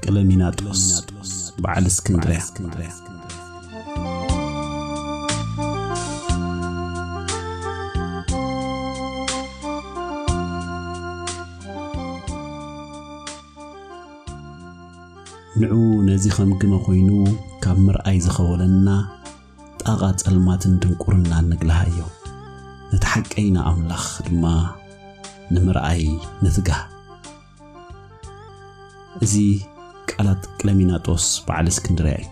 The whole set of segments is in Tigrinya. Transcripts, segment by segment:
ቀለሚናጦስ በዓል እስክንድርያ። ንዑ ነዚ ከም ግመ ኮይኑ ካብ ምርኣይ ዝኸወለና ጣቓ ጸልማትን ድንቁርናን ንግልሃዮ። ነቲ ሓቀይና ኣምላኽ ድማ ንምርኣይ ንትጋህ። እዚ ቃላት ቀለሚናጦስ በዓል እስክንድርያ እዩ።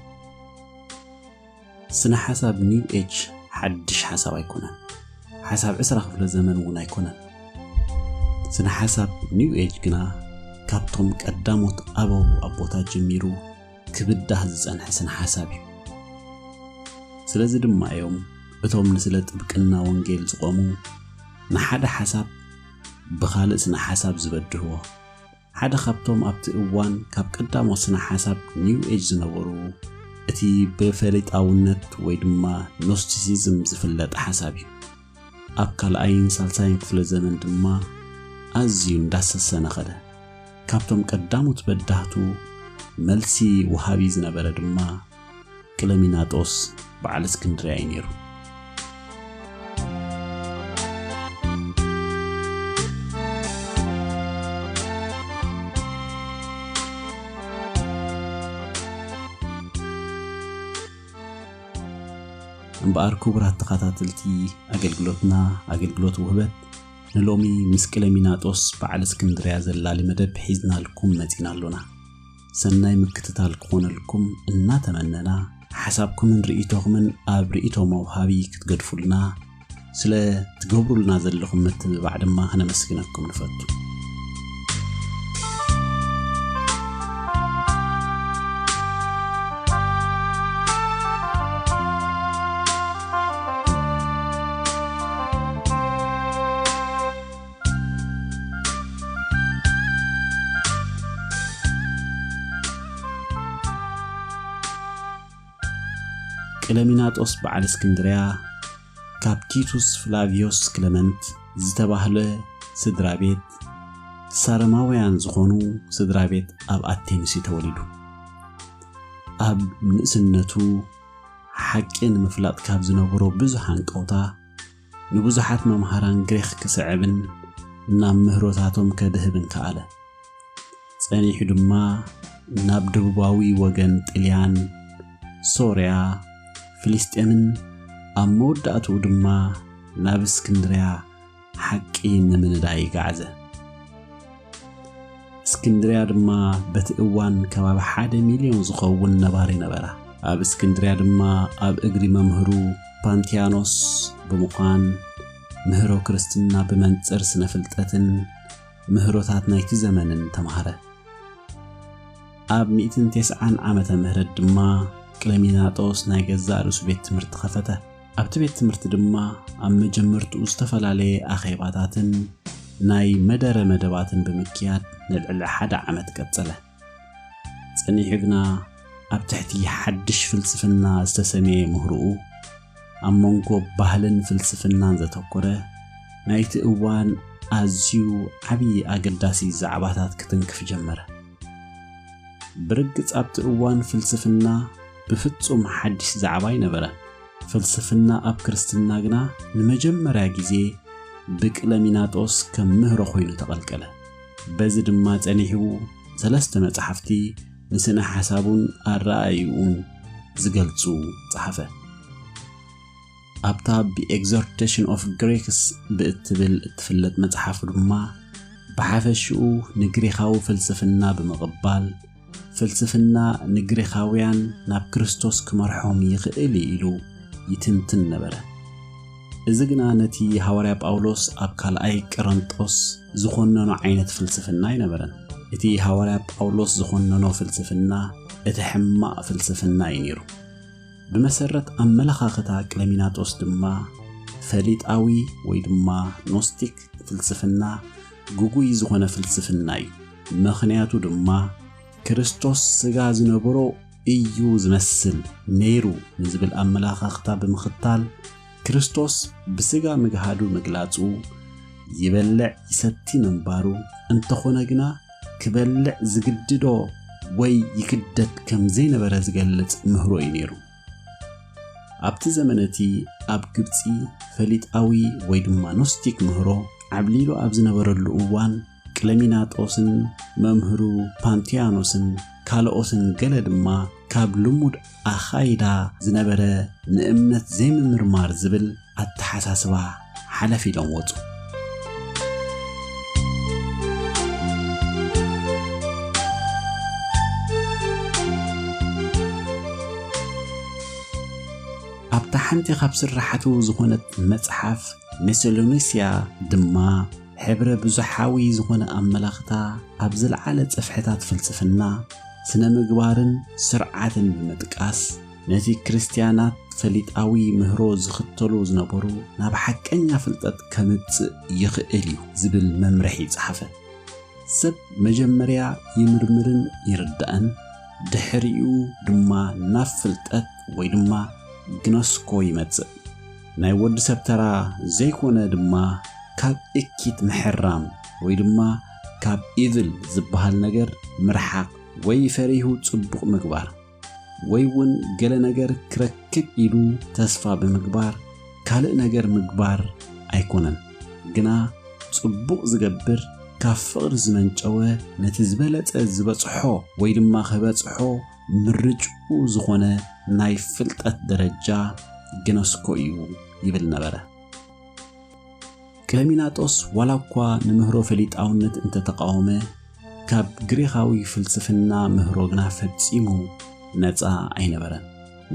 ስነ ሓሳብ ኒው ኤጅ ሓድሽ ሓሳብ ኣይኮነን። ሓሳብ ዕስራ ክፍለ ዘመን እውን ኣይኮነን። ስነ ሓሳብ ኒው ኤጅ ግና ካብቶም ቀዳሞት ኣበው ኣቦታት ጀሚሩ ክብዳህ ዝጸንሐ ስነ ሓሳብ እዩ። ስለዚ ድማ እዮም እቶም ንስለ ጥብቅና ወንጌል ዝቖሙ ንሓደ ሓሳብ ብኻልእ ስነ ሓሳብ ዝበድህዎ። ሓደ ካብቶም ኣብቲ እዋን ካብ ቀዳሞት ስነ ሓሳብ ኒው ኤጅ ዝነበሩ እቲ ብፈሊጣውነት ወይ ድማ ኖስቲሲዝም ዝፍለጥ ሓሳብ እዩ። ኣብ ካልኣይን ሳልሳይን ክፍለ ዘመን ድማ ኣዝዩ እንዳሰሰነ ኸደ። ካብቶም ቀዳሞት በዳህቱ መልሲ ወሃቢ ዝነበረ ድማ ቅለሚናጦስ በዓል እስክንድርያ እዩ ነይሩ። እምበኣር ክቡራት ተኸታተልቲ ኣገልግሎትና፣ ኣገልግሎት ውህበት ንሎሚ ምስ ቅለሚናጦስ በዓል እስክንድርያ ዘላሊ መደብ ሒዝናልኩም መጺና ኣሎና። ሰናይ ምክትታል ክኾነልኩም እናተመነና፣ ሓሳብኩምን ርእይቶኹምን ኣብ ርእይቶ መውሃቢ ክትገድፉልና ስለ ትገብሩልና ዘለኹም ምትብባዕ ድማ ከነመስግነኩም ንፈቱ። ቅለሚናጦስ በዓል እስክንድርያ ካብ ቲቱስ ፍላቪዮስ ክለመንት ዝተባህለ ስድራ ቤት፣ ሳረማውያን ዝኾኑ ስድራ ቤት ኣብ ኣቴንስ እዩ ተወሊዱ። ኣብ ንእስነቱ ሓቂ ንምፍላጥ ካብ ዝነበሮ ብዙሕ ሃንቀውታ፣ ንብዙሓት መምሃራን ግሪኽ ክስዕብን ናብ ምህሮታቶም ከድህብን ከኣለ። ጸኒሑ ድማ ናብ ደቡባዊ ወገን ጥልያን፣ ሶርያ፣ ፍልስጤምን ኣብ መወዳእትኡ ድማ ናብ እስክንድርያ ሓቂ ንምንዳይ ይጋዕዘ። እስክንድርያ ድማ በቲ እዋን ከባቢ ሓደ ሚልዮን ዝኸውን ነባሪ ነበራ። ኣብ እስክንድርያ ድማ ኣብ እግሪ መምህሩ ፓንቲያኖስ ብምዃን ምህሮ ክርስትና ብመንጽር ስነ ፍልጠትን ምህሮታት ናይቲ ዘመንን ተማህረ። ኣብ ሚእትን ተስዓን ዓመተ ምህረት ድማ ቅለሚናጦስ ናይ ገዛእ ርእሱ ቤት ትምህርቲ ኸፈተ። ኣብቲ ቤት ትምህርቲ ድማ ኣብ መጀመርትኡ ዝተፈላለየ ኣኼባታትን ናይ መደረ መደባትን ብምክያድ ንልዕሊ ሓደ ዓመት ቀጸለ። ጸኒሑ ግና ኣብ ትሕቲ ሓድሽ ፍልስፍና ዝተሰመየ ምህሮኡ ኣብ መንጎ ባህልን ፍልስፍናን ዘተኮረ ናይቲ እዋን ኣዝዩ ዓብዪ ኣገዳሲ ዛዕባታት ክትንክፍ ጀመረ። ብርግጽ ኣብቲ እዋን ፍልስፍና ብፍጹም ሓድሽ ዛዕባ ኣይነበረን። ፍልስፍና ኣብ ክርስትና ግና ንመጀመርያ ግዜ ብቅለሚናጦስ ከም ምህሮ ኮይኑ ተቐልቀለ። በዚ ድማ ጸኒሑ ሰለስተ መጻሕፍቲ ንስነ ሓሳቡን ኣረኣእይኡን ዝገልጹ ጸሓፈ። ኣብታ ብኤግዞርቴሽን ኦፍ ግሪክስ ብእትብል እትፍለጥ መጽሓፉ ድማ ብሓፈሽኡ ንግሪኻዊ ፍልስፍና ብምቕባል፣ ፍልስፍና ንግሪኻውያን ናብ ክርስቶስ ክመርሖም ይኽእል እዩ ኢሉ ይትንትን ነበረ። እዚ ግና ነቲ ሃዋርያ ጳውሎስ ኣብ ካልኣይ ቀረንጦስ ዝኾነኖ ዓይነት ፍልስፍና ኣይነበረን። እቲ ሃዋርያ ጳውሎስ ዝኾነኖ ፍልስፍና እቲ ሕማቕ ፍልስፍና እዩ ነይሩ። ብመሰረት ኣመለኻኽታ ቅለሚናጦስ ድማ ፈሊጣዊ ወይ ድማ ኖስቲክ ፍልስፍና ግጉይ ዝኾነ ፍልስፍና እዩ። ምኽንያቱ ድማ ክርስቶስ ስጋ ዝነበሮ እዩ ዝመስል ነይሩ ንዝብል ኣመለኻኽታ ብምኽታል፣ ክርስቶስ ብስጋ ምግሃዱ ምግላጹ፣ ይበልዕ ይሰቲ ምንባሩ፣ እንተኾነ ግና ክበልዕ ዝግድዶ ወይ ይግደድ ከም ዘይነበረ ዝገልጽ ምህሮ እዩ ነይሩ። ኣብቲ ዘመን እቲ ኣብ ግብጺ ፈሊጣዊ ወይ ድማ ኖስቲክ ምህሮ ዓብሊሉ ኣብ ዝነበረሉ እዋን፣ ቅለሚናጦስን መምህሩ ፓንቲያኖስን ካልኦትን ገለ ድማ ካብ ልሙድ ኣኻይዳ ዝነበረ ንእምነት ዘይምምርማር ዝብል ኣተሓሳስባ ሓለፍ ኢሎም ወጹ። ኣብታ ሓንቲ ካብ ስራሓቱ ዝኾነት መጽሓፍ ሜሶሎኒስያ ድማ ሕብረ ብዙሓዊ ዝኾነ ኣመላኽታ ኣብ ዝለዓለ ጽፍሕታት ፍልስፍና፣ ስነ ምግባርን ስርዓትን ብምጥቃስ፣ ነቲ ክርስትያናት ፈሊጣዊ ምህሮ ዝኽተሉ ዝነበሩ ናብ ሓቀኛ ፍልጠት ከምጽእ ይኽእል እዩ ዝብል መምርሒ ጸሓፈ። ሰብ መጀመርያ ይምርምርን ይርዳእን፣ ድሕሪኡ ድማ ናብ ፍልጠት ወይ ድማ ግነስኮ ይመጽእ። ናይ ወዲ ሰብ ተራ ዘይኮነ ድማ ካብ እኪት ምሕራም ወይ ድማ ካብ ኢቭል ዝበሃል ነገር ምርሓቕ ወይ ፈሪሁ ጽቡቕ ምግባር ወይ እውን ገለ ነገር ክረክብ ኢሉ ተስፋ ብምግባር ካልእ ነገር ምግባር ኣይኮነን። ግና ጽቡቕ ዝገብር ካብ ፍቕሪ ዝመንጨወ ነቲ ዝበለጸ ዝበጽሖ ወይ ድማ ክበጽሖ ምርጭኡ ዝኾነ ናይ ፍልጠት ደረጃ ግነስኮ እዩ ይብል ነበረ። ቅለሚናጦስ ዋላ እኳ ንምህሮ ፈሊጣውነት እንተተቃወመ፣ ካብ ግሪኻዊ ፍልስፍና ምህሮ ግና ፈጺሙ ነጻ ኣይነበረን።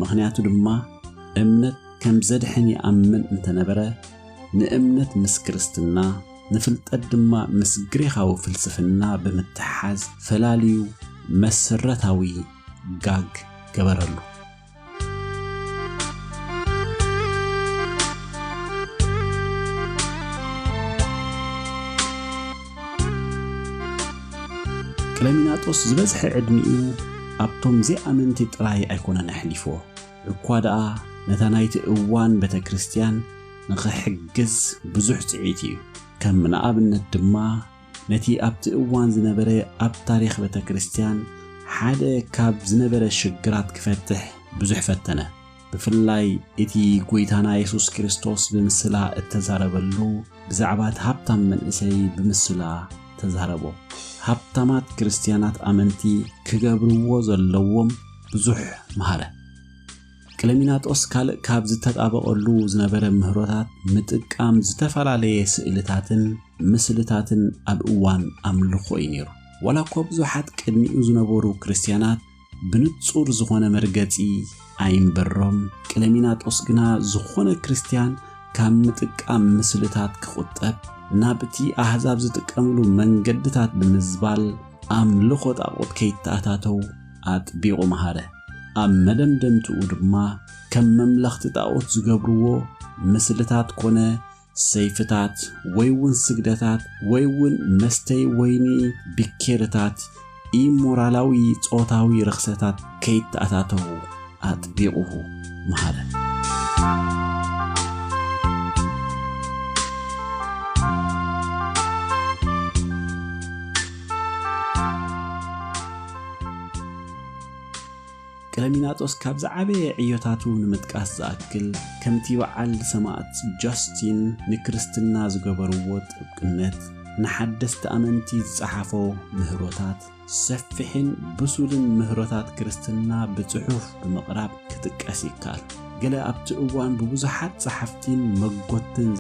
ምኽንያቱ ድማ እምነት ከም ዘድሕን ይኣምን እንተነበረ፣ ንእምነት ምስ ክርስትና፣ ንፍልጠት ድማ ምስ ግሪኻዊ ፍልስፍና ብምትሓዝ ፈላልዩ መሰረታዊ ጋግ ገበረሉ። ቅለሚናጦስ ዝበዝሐ ዕድሚኡ ኣብቶም ዘይኣመንቲ ጥራይ ኣይኮነን ኣሕሊፍዎ። እኳ ደኣ ነታ ናይቲ እዋን ቤተ ክርስቲያን ንኽሕግዝ ብዙሕ ጽዒት እዩ። ከም ንኣብነት ድማ ነቲ ኣብቲ እዋን ዝነበረ ኣብ ታሪኽ ቤተ ክርስቲያን ሓደ ካብ ዝነበረ ሽግራት ክፈትሕ ብዙሕ ፈተነ። ብፍላይ እቲ ጐይታና የሱስ ክርስቶስ ብምስላ እተዛረበሉ፣ ብዛዕባ እቲ ሃብታም መንእሰይ ብምስላ ተዛረቦ። ሃብታማት ክርስትያናት ኣመንቲ ክገብርዎ ዘለዎም ብዙሕ መሃረ። ቅለሚናጦስ ካልእ ካብ ዝተጣበቐሉ ዝነበረ ምህሮታት ምጥቃም ዝተፈላለየ ስእልታትን ምስልታትን ኣብ እዋን ኣምልኾ እዩ ነይሩ። ዋላ እኳ ብዙሓት ቅድሚኡ ዝነበሩ ክርስትያናት ብንጹር ዝኾነ መርገጺ ኣይንበሮም፣ ቅለሚናጦስ ግና ዝኾነ ክርስትያን ካብ ምጥቃም ምስልታት ክቑጠብ፣ ናብቲ ኣህዛብ ዝጥቀምሉ መንገድታት ብምዝባል ኣምልኾ ጣዖት ከይተኣታተው ኣጥቢቑ መሃረ። ኣብ መደምደምትኡ ድማ ከም መምለኽቲ ጣዖት ዝገብርዎ ምስልታት ኮነ ሰይፍታት ወይ እውን ስግደታት ወይ እውን መስተይ ወይኒ ቢኬርታት ኢሞራላዊ ጾታዊ ርኽሰታት ከይተኣታተዉ ኣጥቢቑ መሃረ። ረሚናጦስ ካብ ዝዓበየ ዕዮታቱ ንምጥቃስ ዝኣክል፣ ከምቲ በዓል ሰማዕት ጆስቲን ንክርስትና ዝገበርዎ ጥብቅነት፣ ንሓደስቲ ኣመንቲ ዝጸሓፎ ምህሮታት፣ ሰፊሕን ብሱልን ምህሮታት ክርስትና ብጽሑፍ ብምቕራብ ክጥቀስ ይከኣል። ገለ ኣብቲ እዋን ብብዙሓት ጸሓፍቲን መጎትን